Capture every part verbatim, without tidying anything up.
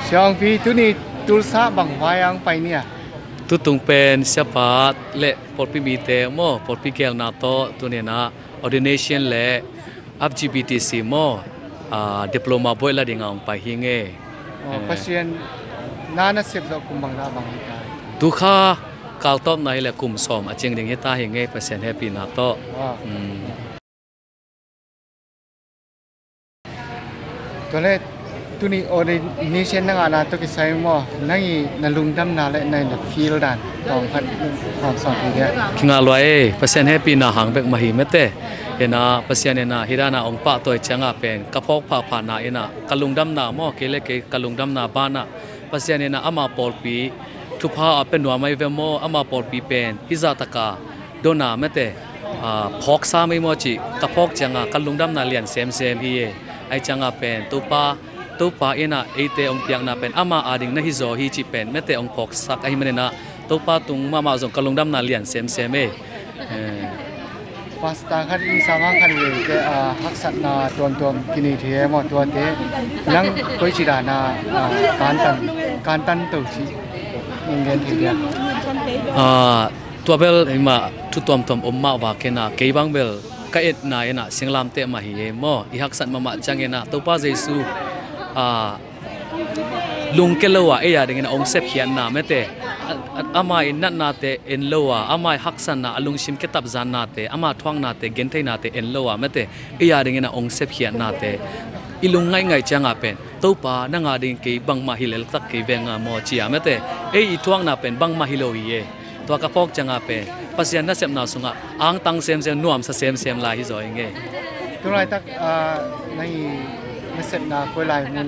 Sia Ong Pi, tuni Tulsa bang hua-in hong pai ni a? Tutung pen siapa le pawlpi mite maw, pawlpi gelna tawh tuni-in ah ordination le F G B T C maw, ah, diploma buaih la dingin hong pai hi ing e. Oh, eh. Pasian na nasep zawh kum bang dah bang hi ta? Tukha kaltawpna hi leh kum sawm a cing ding hi ta hi ing e, Pasian hehpihna tawh. Wow. Hmm. Tua leh tuni ordination na ngahna tawh kisai maw, nang i na lungdamna le nang i na feel dan tawm khat hong sawm thei dia? Kingah lua e, Pasian hehpihna hang bek mah hi mate. Hi-in ah Pasian in ah hih dan a hong pahtawi ciangah pen ka phawk phahphahna in ah ka lungdamna maw, kei le kei ka lungdamna banah Pasian in ah ama pawlpi thupha a pia nuam ahi ve maw, ama pawlpi pen hih zahtak a dona mate, ah, phawksa mai maw cih ka phawk ciangah ka lungdamna lian semsem hi e. Ahih ciangah pen Topa, Topa in ah eite hong piakna pen ama ading na hi zaw hi cih pen mate hong phawksak ahih manin ah Topa tung mahmah zong ka lungdamna lian semsem e. Eh. Pastor khat i sam hang khat vei te, ah, haksatna tuamtuam kinei thei e maw, tuate nang koici dan a, ah, kantan, kantan to cih nong gen thei dia? Ah, tua bel hih mah thu tuamtuam om mah vak in ah, kei bang bel ka etna in ah singlamteh mah hi e maw. I haksat mahmah ciangin ah Topa Jesu, ah, lungkia lo a ei adingin a hong sepkhiatna mate, a, a, ama i natnate en lo a, ama i haksatna, a lungsim kiatap zatnate, ama thuaknate, gentheinate en lo a mate, ei adingin a hong sepkhiatnate i lung ngaihngaih ciangah pen Topa nang adingin kei bangmah hi leltak kei veng a maw ci a mate, ei i thuakna pen bangmah hi lo hi e. Tua ka phawk ciangah pen Pasian nasepna sungah angtang semsem, nuamsa semsem lai hi zaw ing e. Tulaitak, ah, nang i nasepna koi lai mun?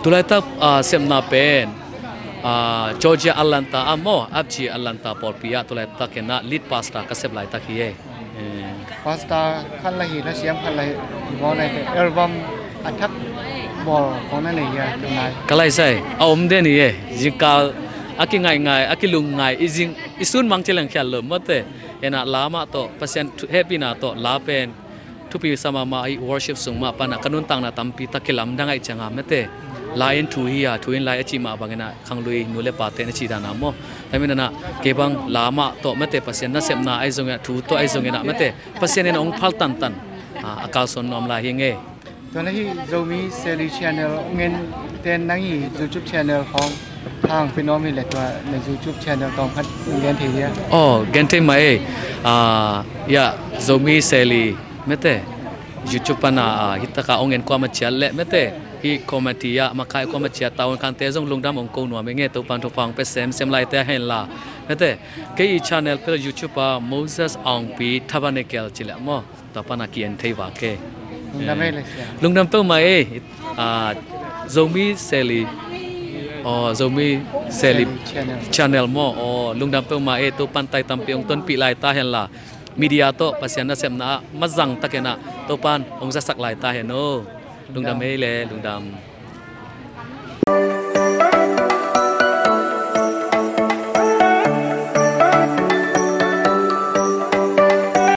Tulaitak, ah, sepna pen, ah, Georgia Atlanta ah maw, F G Atlanta pawlpi ah tulaitak in ah lead pastor ka sep laitak hi e. Eh. Pastor khat la hi, lasiam khat la hi, i bawl nai te, album a thak bawl khawng na nei hia, tung lai? Ka laisai, a om den hi e. Zingkal a kingaingai, a kilungngai, i zing, i sun mang ci leng khial lo mate. Hi-in ah la mah tawh, Pasian thu-, hehpihna tawh la pen thupi sa mahmah hi. Worship sung mah pan ah ka nuntakna tampi tak kilamdang ahih ciangah mate, la in thu hi a, thu in lai a cih mah bangin ah khanglui nu le pate na cih dan a maw. Tua ahih manin ah kei bang la mah tawh mate, Pasian nasepna ahi zongin ah, thu tawh ahi zongin ah mate, Pasian in hong phal tantan, ah, a kalsuan nuam lai hi ing e. Tua leh hih Zomi Seli channel hong en ten nang i YouTube channel khawng hang pia nuam hi leh tua na YouTube channel tawm khat hong gen thei dia? Oh, gen thei mah e. Ah, ya, Zomi Seli mate, YouTube pan ah, ah, hih tak a hong en kuamah ciat leh mate, hih committee ah makai kuamah ciat, Taunkan te zong lungdam hong ko nuam ing e, Topan thupha hong pia semsem lai ta hen la mate. Kei i channel pen YouTube ah Moses Aung Pi Tabernacle ci leh maw, tua pan a ki-en thei vak e. Lungdam e, eh, le sia. Lungdam peuhmah e. Ah, Zomi Seli, oh, Zomi Seli, Seli channel. Channel maw, oh, lungdam peuhmah e. Topan tai tampi hong tonpih lai ta hen la, media tawh Pasian nasepna ah mazang takin ah Topan hong zasak lai ta hen aw. Lungdam e, lungdam. Eh, le, lungdam.